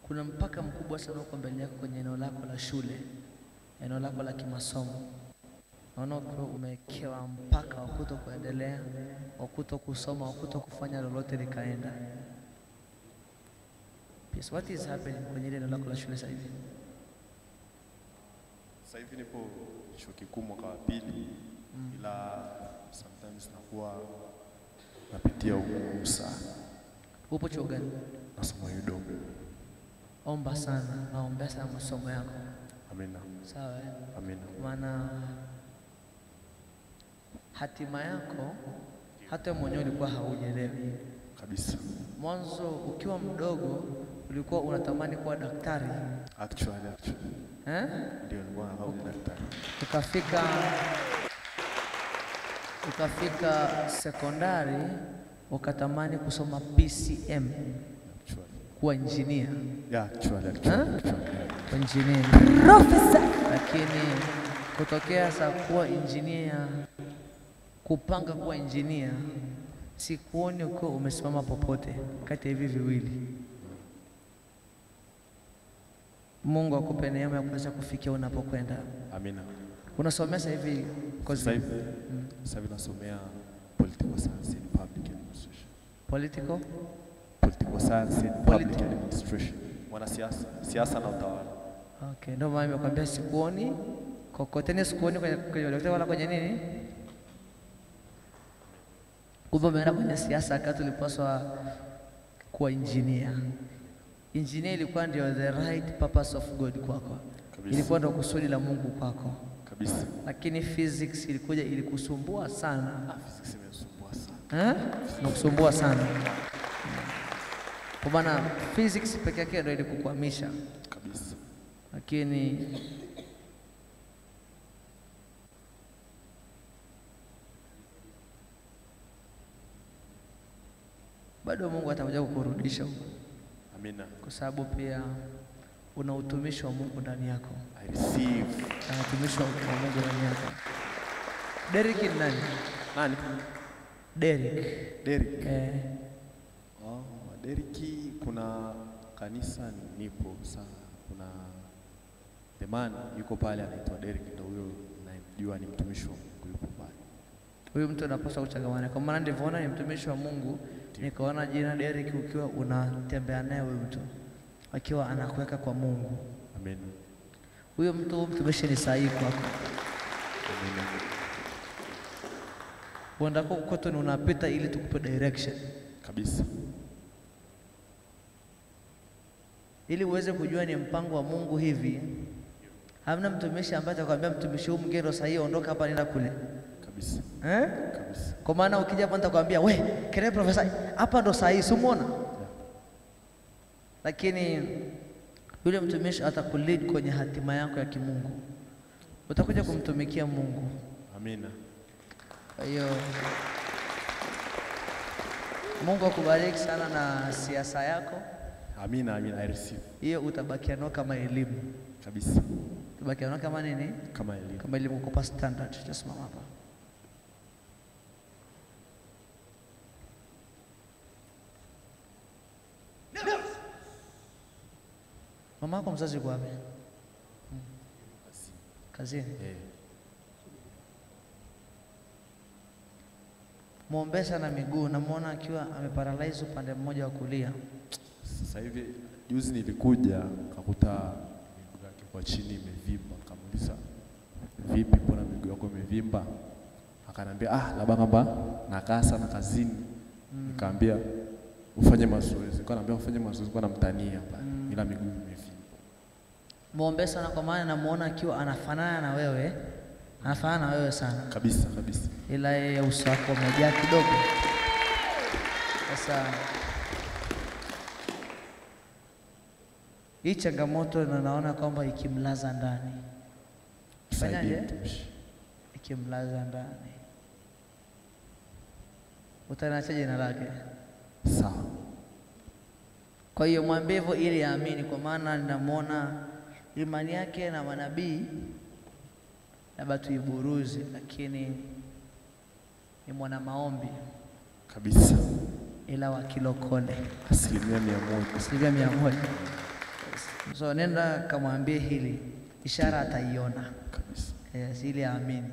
Kuna mpaka mkubwa sana uko mbele yako kwenye eneo lako la shule, eneo lako la kimasomo. Naona ukiwa umewekewa mpaka wa kuto kuendelea, wa kuto kusoma, wa kuto kufanya lolote likaenda. Yes, what is happening kwenye ile eneo lako la shule sasa hivi? Sasa hivi nipo chuo kikuu mwaka wa pili, ila sometimes nakuwa napitia ugumu sana. Upo chuo gani? Nasoma UDOM. Omba sana, naombea sana masomo yako. Amina. Sawa eh? Amina. Maana hatima yako hata mwenyewe ulikuwa haujielewi kabisa. Mwanzo ukiwa mdogo ulikuwa unatamani kuwa daktari. Actually. Eh? Ndio, nilikuwa nataka kuwa daktari. Ukafika sekondari ukatamani kusoma PCM. Actually. Kuwa engineer. Yeah, actually. Engineer. Professor. Lakini kutokea sa kuwa engineer, kupanga kuwa engineer, sikuoni ukiwa umesimama popote kati ya hivi viwili. Mungu akupe neema ya kuweza kufikia unapokwenda. Amina. Unasomea sasa hivi kozi? Sasa hivi nasomea political science and public administration. Political? Political science and public administration. Mwanasiasa, siasa na utawala. Okay, ndio maana nimekuambia sikuoni kokote, ni sikuoni kwenye daktari wala kwenye nini? Kumbe umeenda kwenye siasa wakati ulipaswa kuwa engineer. Engineer ilikuwa ndio the right purpose of God kwako. Kabisa. Ilikuwa ndio kusudi la Mungu kwako. Kabisa. Lakini physics ilikuja ilikusumbua sana. Physics imenisumbua sana. Eh? Inakusumbua sana. Kwa maana physics peke yake ndio ilikukwamisha. Kabisa. Lakini bado Mungu atakuja kukurudisha huko. Amina. Kwa sababu pia una utumishi wa Mungu ndani yako. I receive. Una utumishi wa Mungu ndani yako. Derek ni nani? Nani? Derek. Derek. Eh. Oh, Derek kuna kanisa nipo sana. Kuna the man yuko pale anaitwa Derek, ndio huyo ninayemjua ni mtumishi wa Mungu yupo pale. Huyu mtu anapaswa kuchangamana. Kwa maana ndivyoona ni mtumishi wa Mungu, nikaona jina Derek ukiwa unatembea naye huyu mtu akiwa anakuweka kwa Mungu. Amen. Huyo mtu mtumishi ni sahihi kwako. Amen. Uendako kote ni unapita ili tukupe direction. Kabisa. Ili uweze kujua ni mpango wa Mungu hivi. Hamna mtumishi ambaye atakwambia mtumishi huyu mgeni ndo sahihi, ondoka hapa nenda kule. Kabisa. Eh? Kabisa. Kwa maana ukija hapa nitakwambia we, kile profesa hapa ndo sahihi, si umeona? Yeah. Lakini yule mtumishi atakulead kwenye hatima yako ya kimungu. Utakuja kumtumikia Mungu. Amina. Kwa hiyo Mungu akubariki sana na siasa yako. Amina, amina, I receive. Hiyo utabakia nao kama elimu. Kabisa. Utabakia nao kama nini? Kama elimu. Kama elimu kukupa standard. Just mama hapa. Mama yako mzazi yuko wapi? Kazini. Eh. Muombe sana miguu, namuona akiwa ameparalyze upande mmoja wa kulia. Sasa hivi juzi nilikuja nikakuta miguu yake kwa chini imevimba, nikamuuliza vipi, mbona miguu yako imevimba? Akaniambia labda kwamba nakaa sana kazini. Nikamwambia ufanye mazoezi. Nikamwambia ufanye mazoezi kwa namtania pale. Ila miguu imevimba. Muombe sana kwa maana namuona akiwa anafanana na wewe. Anafanana na wewe sana. Kabisa, kabisa. Ila yeye uso wako umejaa kidogo. Sasa hii changamoto na naona kwamba ikimlaza ndani. Fanyaje? Ikimlaza ndani. Utaniacha jina lake. Sawa. Kwa hiyo mwambie hivyo ili aamini, kwa maana ninamuona imani yake na manabii labda tuiburuze, lakini ni mwana maombi kabisa, ila wa kilokole 100%. 100%. So nenda kamwambie hili, ishara ataiona Kabisa. Yes, ili aamini.